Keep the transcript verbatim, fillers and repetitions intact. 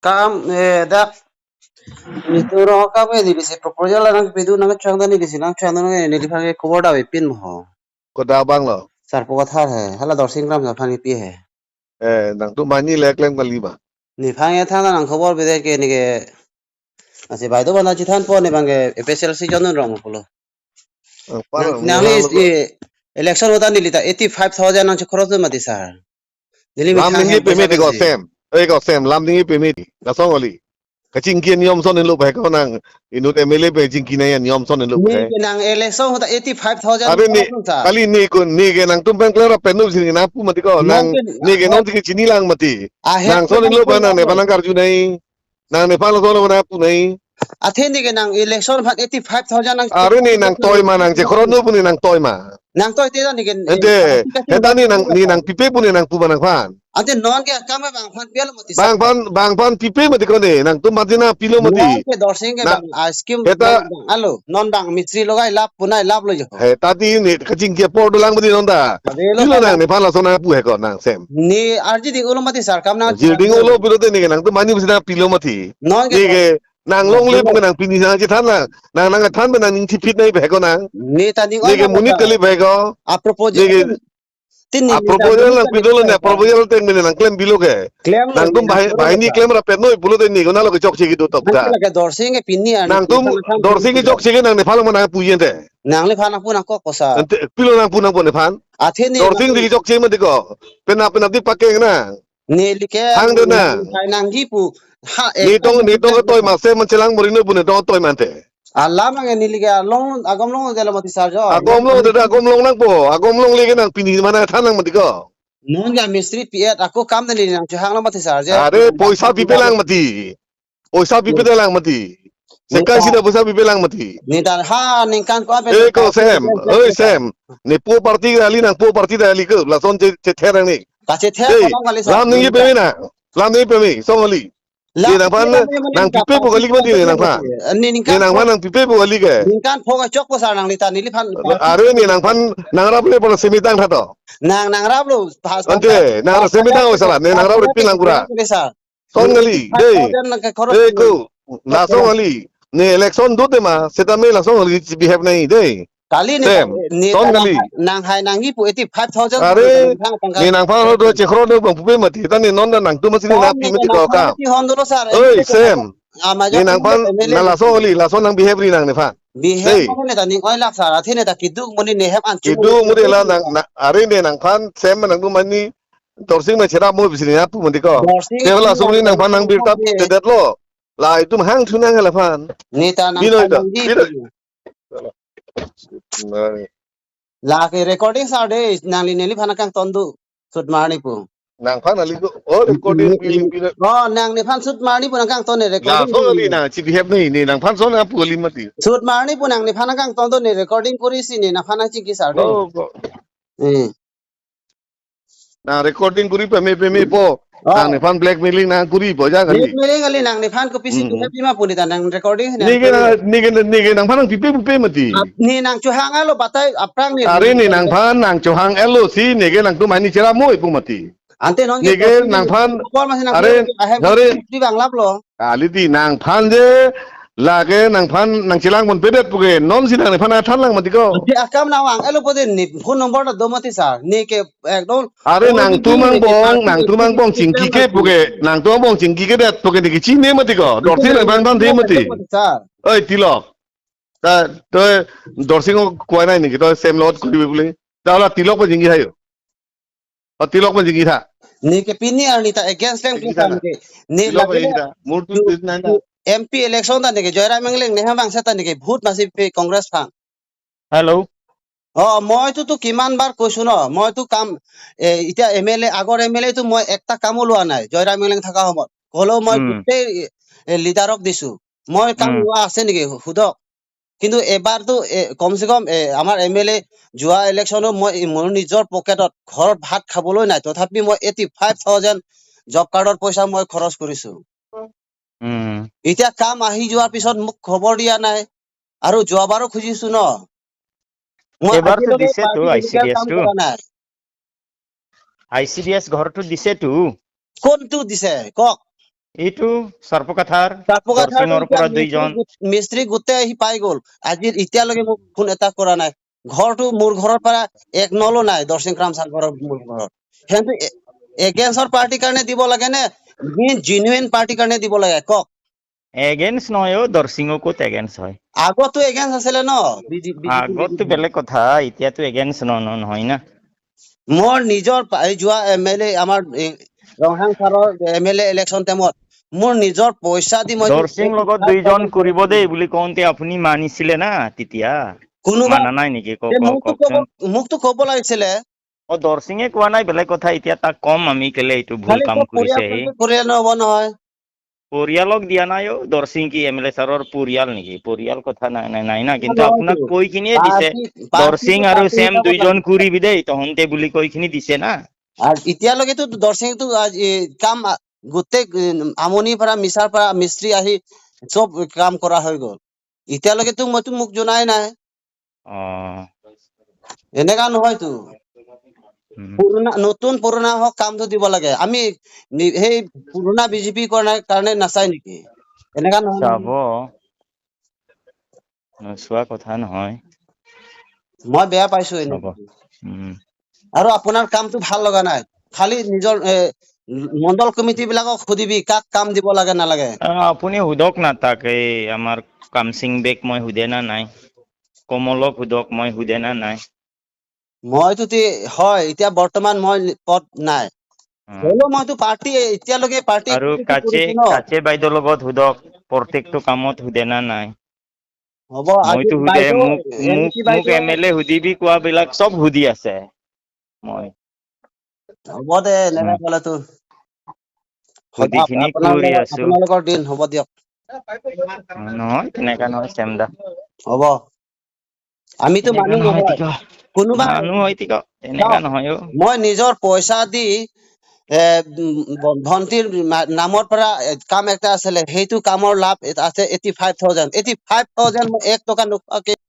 Kam, eh, dak, Mizoram akam ke neli si proposal nangpidun nangchang ta neli si nangchang ta neli phan ke khobor davepin mo. Kodak abang lo? Sarpo Kathar he, hala Dorsing Kramsa aphan kepi he. Eh, nangtum mani le klem kali ma? Nephan ke than nang khobor pide ke ne ke. Lasi baideo abang ta chethanpo, ne abang ke A P H L C John Ron Rong pulo. Nang, nang, nang nang neli lo. Eh, election ahut ta neli ta eighty five thousand nangchekhoros do mati sir. Neli lam methang ningje peme ti ko sem. Eh, ko sem, lam ningje peme ti. Lason kali. Kachingki aniyom ason henlo pu he ko nang. Inut M L A pen chingki nangji aniyom ason henlo pu he. Ne ke nang election ahut ta eighty five thousand. Abe ne, khoroslo sir. Kali ne ko, ne ke nangtum pen klem ra pen no sini na pu mati ko. Nang, nang ke, ne ke nang nonke chini lang mati. Ahem nang ason henlo pen nang nephan nangkarju nangji. Nang nephan lason lo nangpu nangji. Athe ne ke nang election aphan eighty five thousand nang. Are ne nang toi ma, nangchekhoros do pu ne nang toi ma? Nang toi te ne ke. Ante, eh, heta ne nang, ne nang pipe pu ne nangpu ma nangphan? Ante non ke akam abang phan pilo mati sir. Bang phan, bang phan pipe mati ko ne, nangtum mati na pilo mati. Non ke Dorsing ke na, bang, ah, scheme heta bang, bang, alo, non bang mistri logai lap punai lap lo jo. Heta ti ne kachingki apor dolang mati non ta. Ave lo. Pilo kan nang nephan lason nangpu he ko nang sem. Ne arji ding ulo mati sir, kam nang. Arji ding ulo pulote ne ke nangtum mani pusi nangpilo mati. Non ke ne ke nang longle pu ke nang pini nangchethan nang, nang nangthan pen nang ning thipit nangji pu he ko nang. Ne ta ning ne ke oi monit nang kali pu he ko. A proposal. Ne ke tin a ne proposal nang pidolo ne, a proposal ateng ne nang klem pilo ke. Klem lo nangtum ne, bahai, nang bahai ne klem ra pen noi pulote ne ko nalo ke chokche kedo tok ta. Nang ke Dorsing ke pini an nangtum nang Dorsing ke chokche ke nang nephan lo ma nangpu yen te. Nang nephan nangpu nangkok ko sir. Ante pilo nangpu nangpo nephan? Athe ne Dorsing nang di chokche mati ko. Penap penap di pakeng nang. Neli ke hang de nang. Nang, nang nangji pu. Ha, eh, ne tong, ne tong ke toi ma sem man chelang mori no pu ne tong toi ma ante. Alam ange neli ke along, agom long de lo mati sir jo. Agom long de, agom long nangpo. Agom longle ke nang pini mana than nang mati ko. Non ke mistri P F ako kam de neli nangchehang lo mati sir jo. Are poisa pipe lang mati. Poisa pipe ta lang mati. Sekai sida poisa pipe lang mati. Ne ta ha ningkan ko ape. Eh, ko sem. Oi, sem. Ne po party kali nang po party ta kali ke. Lason che, chether nang ne. Kachether. Ei, ko nang kali sir. Lam ningje peme na. Lam ningje peme. Song kali. Ne nangphan nang pipe pu kali mati ne nangphan. Ne nangphan nang pipe pu kali ke. Ningkan pho kachok po sir nang lita neliphan. Are ne nangphan nangrap le pala semitang tha to. Nang nangrap lo. Ante, nangrap semitang o sala. Ne nangrap le pin lang pura. Song kali, dei. Dei ko, lason kali. Ne election do tema, setame lason kali chebihave nangji, dei. Kali ne, sem, ne song kali. Nang hai nangji pu eighty five thousand. Are, ne nangphan lo do chekhoros do bang pupe mati, ta ne non nangtum masi ne nangpi mati ko kam. Oi, sem. Ne nangphan, na lason kali, lason nang behave ri nang nephan. Behave. Dei. Ne ta ning oi lak sir, athe ne ta keduk monit ne hem an. Keduk monit la nang, na, are ne nangphan, sem nangtum mani, Dorsing me cherap mo bisi ne nangpu mati ko. Dorsing. Ke lason ne nangphan nang birta pedet lo. La itum hang thu nang hala phan. Ne ta nang. Bino ita. Bino. Lake recording sir dei, nangli neliphan nangkangton do. Sut marni pu. Nangphan ali do. Oh, recording bili bili. Oh, nang nephan sut marni pu nangkangton ne recording. Lason kali nang chebihave ne, ne nangphan son nangpu kali mati. Sut marni pu nang nephan nangkangton do ne recording kori si ne nangphan nangchingki sir dei. Oh, ko. Eh. Nang recording kuri peme peme po. Oh. Nang nephan blackmailing nang kuri po ja kali. Blackmailing kali nang nephan kopisi. Hmm. Duha pima pu ne ta nang recording ne. Ne ke na, ne ke, ne ke nangphan nang pipe pupe mati. Ap, ne nangchehang alo batai aphrang ne. Are ne nangphan nangchehang alo si ne ke nangtum mani cherap mo ipu mati. Ante non ne ke nangphan. Are, are. Di bang lap lo. Kali ti nangphan je, lake nangphan nangchelang pon pedet pu ke, non si nang nephan nangthan lang mati ko. Ante akam nang vang, elo pode ne phone number ta do mati sir, ne ke ekdom. Are nangtum angbong, nangtum angbong chingki ke pu ke, nangtum angbong chingki kedet pu ke ne ke chini mati ko, Dorsing nangphan than the mati. Sir. Oi, Tilok. Ta, to, Dorsing ko kuai nai ne ke, to, sem lot kuri bule. Ta la Tilok pa chingki hayo. O Tilok pen chingki tha. Ne ke pini arni ta against lang. Chingki tha na. Ne Tilok lagi pen chingki tha. Murtu tu, tis nai na. Tu M P election ta ne ke Joyram Engleng ne hem vangse ta ne ke vote masi pe Congress phan. Hello. Oh, মই তো তো কিমান বাৰ কৈছো ন, মই তো কাম, এ, এতিয়া M L এ, আগৰ এম এল এ তো মই একটা কামো লোৱা নাই জয়ৰাম মেংলেং থকা সময়ত। হ'লেও মই উম। গোটেই, এ, লিডাৰক দিছো। মই কাম উম। লোৱা আছে নেকি? সোধক। কিন্তু এবাৰতো, এ, কমচে কম, এ, আমাৰ এম এল এ যোৱা ইলেকশ্যনত মই, এ, মোৰ নিজৰ পকেটত ঘৰত ভাত খাবলৈ নাই, তথাপি মই এইটি ফাইভ থাউজেণ্ড জব কাৰ্ডৰ পইচা মই খৰচ কৰিছো। উম। এতিয়া কাম আহি যোৱাৰ পিছত মোক খবৰ দিয়া নাই, আৰু যোৱাবাৰো খুজিছো ন। মই এইবাৰতো আজিলৈকে দিছেতো party I C D S টো। কাম কৰা নাই। আই চি ডি এছ ঘৰটো দিছেতো। কোনটো দিছে কওক? এইটো সৰ্পকাথাৰ, সৰ্পকাথাৰ দৰসিঙৰ পৰা দুইজন। মিস্ত্ৰী গোট-, মিস্ত্ৰী গোটেই আহি পাই গ'ল। আজি এতিয়ালৈকে মোক ফোন এটা কৰা নাই। ঘৰটো মোৰ ঘৰৰ পৰা এক নলো নাই, দৰসিং ৰাম ছাৰ ঘৰৰ, মোৰ ঘৰৰ। সিহঁতে এ-, against ৰ পাৰ্টিৰ কাৰণে দিব লাগে নে, মেইন জেনুইন পাৰ্টিৰ কাৰণে দিব লাগে, কওক? Against নহয় অ, দৰসিঙো ক'ত against হয়? আগতো against আছিলে ন, বি জে পি, আগততো বেলেগ কথা, এতিয়াতো against ন-, ন-, নহয় না। মোৰ নিজৰ পা-, এই যোৱা এম এল এ, আমাৰ এই ৰংহাং ছাৰৰ এম এল এ ইলেকশ্যন টাইমত মোৰ নিজৰ পইচা দি মই দৰসিং লগত দুইজন কৰিব দেই বুলি কওঁতে আপুনি মানিছিলে না তেতিয়া? কোনোবা মানা নাই নেকি? কওক, তে কওক, মোকতো ক'ব, কওকচোন। মোকতো ক'ব লাগিছিলে। অ, দৰসিঙে কোৱা নাই, বেলেগ কথা। এতিয়া তাক কম আমি কেলে এইটো ভুল খালি কাম তো কৰিছে। পৰিয়াল, পৰিয়াল নহ'ব নহয়। পৰিয়ালক দিয়া নাই অ। দৰসিং কি এম এল এ ছাৰৰ পৰিয়াল নেকি? পৰিয়াল কথা নাই, নাই, নাই না। কিন্তু আপোনাক কৈ কিনিয়ে দিছে, পাৰ্টি, পাৰ্টি, দৰসিং আৰু পাৰ্টি ছেম হিচাপত দুইজন লাগে। কৰিবি দেই তহন্তে বুলি কৈ কিনি দিছে না। আৰু এতিয়ালৈকেতো দৰসিংটো আজ, এ, কাম, আ, গোটেই, এ, আমনিৰ পৰা, মিছাৰ পৰা মিস্ত্ৰী আহি চব কাম কৰা হৈ গ'ল। এতিয়ালৈকেতো মইতো মোক জনাই নাই। অ। এনেকা নহয়তো। উম। পুৰণা, নতুন পুৰণা হওক, কামটো দিব লাগে। আমি নি-, সেই পুৰণা বি জে পি কাৰণে, কাৰণে নাচাই নেকি? এনেকা নহয়। চাব। নোচোৱা কথা নহয়। মই বেয়া পাইছো এনেকে। চাব। উম। আৰু আপোনাৰ কামটো ভাল লগা নাই। খালি নিজৰ, এ, মণ্ডল কমিটি বিলাকক সুধিবি, কাক কাম দিব লাগে নালাগে। আ, আপুনি সোধক না তাক, এই আমাৰ কামসিং বেক মই সোধে না নাই, কমলক সোধক মই সোধে না নাই। মইতো তি-, হয়, এতিয়া বৰ্তমান মই পদ নাই। অ। হ'লেও মইতো পাৰ্টি, এতিয়ালৈকে পাৰ্টি আৰু একো কাচে, কৰিছো ন। কাচে বাইদেউৰ লগত সোধক, প্ৰত্যেকটো কামত সোধে না নাই। হ'ব, আজি মইতো সোধে, বাইদেউ, মোক, এম এ মোক, চি মোক বাইদেউ। এম এল এ সুধিবি কোৱাবিলাক চব সুধি আছে। মই। হ'ব দে, এনেকা উম। ক'লেতো। সুধি খিনি আপোনালোকৰ, কৰি আছো। আপোনালোকৰ দিন হ'ব দিয়ক। নহয়, তেনেকা নহয়, চেমদা। হ'ব। আমিতো তেনেকা মানুহ নহয়, নহয়। তিক। কোনোবা মানুহ হয়, তিক। তেনেকা চাওক, নহয়, অ। মই নিজৰ পইচা দি, এ, উম, ভ-, ভণ্টিৰ মা-, নামৰ পৰা, এ, কাম এটা আছিলে, সেইটো কামৰ লাভ এটা আছে, eighty five thousand. Eighty five thousand মই এক টকা নোখোৱাকে